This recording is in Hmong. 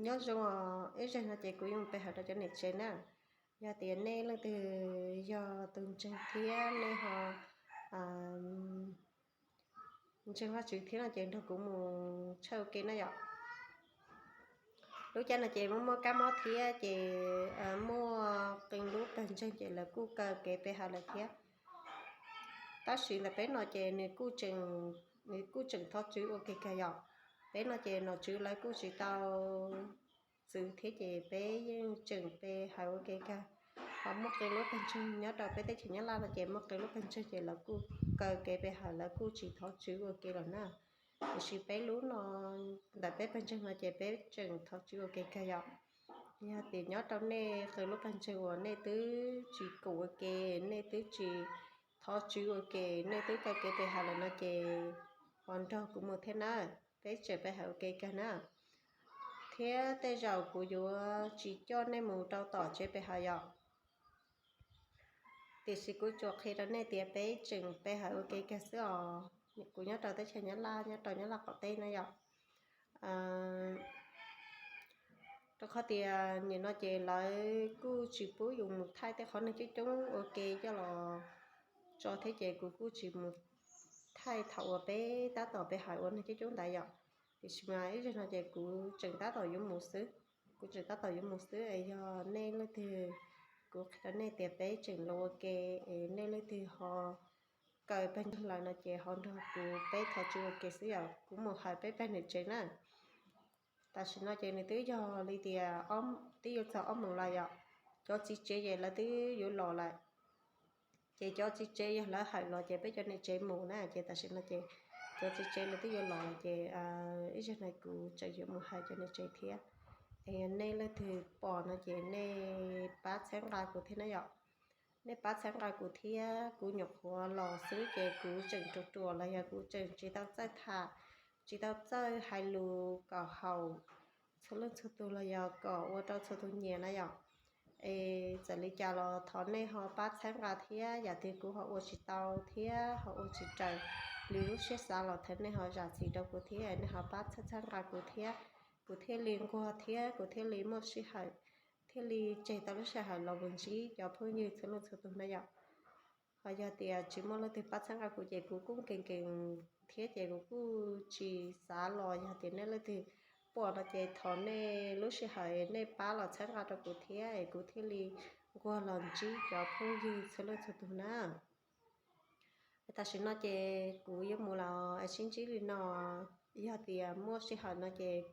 Nyob zoo os, ib zaug no ces kuv yuav mus pe hawm rau cov niam tsev na. Yog tias nej leej twg yog tus ntseeg thiab nej ho ntseeg Vajtswv thiab no ces nrog kuv mus tshawb ua ke na yom. Lub caij no ces muaj muaj kab mob thiab ces muaj qee lub pawg ntseeg ces lawv kuj kaw kev pe hawm lawm thiab. Tab sis ntawm peb no ces nws kuj tseem, nws kuj tseem thov tswv ua ke kawg yom. Peb no ces nom tswv lawv kuj tsis tau txwv thiab ces peb yeej tseem pe hawm ua ke kawg. Ho muaj qee lub pawg ntseeg nyob rau peb teb chaws Nyab Laj no ces muaj qee lub pawg ntseeg ces lawv kuj kaw kev pe hawm, lawv kuj tsis thov tswv ua ke lawm na. Tiam sis peb lub no, ntawm peb pawg ntseeg no ces peb tseem thov tswv ua ke kawg yom. Yog tias nyob rau nej qee lub pawg ntseeg uas nej twb tsis koom ua ke, nej twb tsis thov tswv ua ke, nej twb kaw kev pe hawm lawm no ces ho nrog kuv mus thiab na, peb tseem pe hawm ua ke kawg na. Thiab tej zaum kuv yuav tsis coj nej mus rau tom tsev pe hawm yom. Tiam sis kuv tsuas qhia rau nej tias peb tseem pe hawm ua ke kawg xwb os. Kuv nyob rau teb chaws Nyab Laj, nyob rau Nyab Laj qaum teb na yom. Rau qhov tias nim no ces lawv kuj tsis pub yus mus thaij tej qhov neeg coob coob ua ke coj los tso thiab ces kuv kuj tsis mus thaij thaum uas peb tab tom pe hawm ua neeg coob coob ntawd yom. Tiam sis mas ib zaug no ces kuv tseem tab tom yuav mus xwb. Kuv tseem tab tom yuav mus xwb es yog nej leej twg, kuv qhia rau nej tias peb tseem los ua ke es nej leej twg ho kaw pawg ntseeg lawm no ces ho nrog kuv peb thov tswv ua ke xwb yom. Kuv mus hawm peb pawg niam tsev na. Tam sim no ces nws twb yog li tias twb yuav txog ob moos lawm yom. Cov txiv tsev ces lawv twb yuav los lawm. Ces cov txiv tsev yog lawv hawm los ces peb cov niam tsev mus na, ces tam sim no ces cov txiv tsev lawv twb yuav los lawm ces ib zaug no kuv tseem yuav mus hawm cov niam tsev thiab. Es yog nej leej twg pom no ces nej pab txhawb nqa kuv thiab na yom. Nej pab txhawb nqa kuv thiab, kuv nyuam qhuav los xwb ces kuv tseem ruam ruam los yog kuv tseem tsis tau txawj tham, tsis tau txawj hais lus kom haum txhua leej txhua tus los yog kom ua rau txhua tus nyiam na yom. Es txawm li cas los thov nej ho pab txhawb nqa thiab, yam twg kuv ho ua tsis tau thiab ho ua tsis raws li lub siab xav los thov nej ho zam txim rau kuv thiab, nej ho pab txhawb txhawb nqa kuv thiab, kuv thiaj li nquag thiab kuv thiaj li muaj sij hawm, thiaj li tseg tau lub sij hawm los mus ntsib cov phooj ywg txhua leej txhua tus na yom. Ho yog tias tsis muaj leej twg pab txhawb nqa kuv ces kuv kuj nkees nkees thiab ces kuv kuj tsis xav los. Yog tias nej leej twg pom no ces thov nej lub sij hawm nej pab los txhawb nqa rau kuv thiab es kuv thiaj li nquag los ntsib cov phooj ywg txhua leej txhua tus na. Tam sim no ces kuv yuav mus los sib ntsib li no, yog tias muaj sij hawm no ces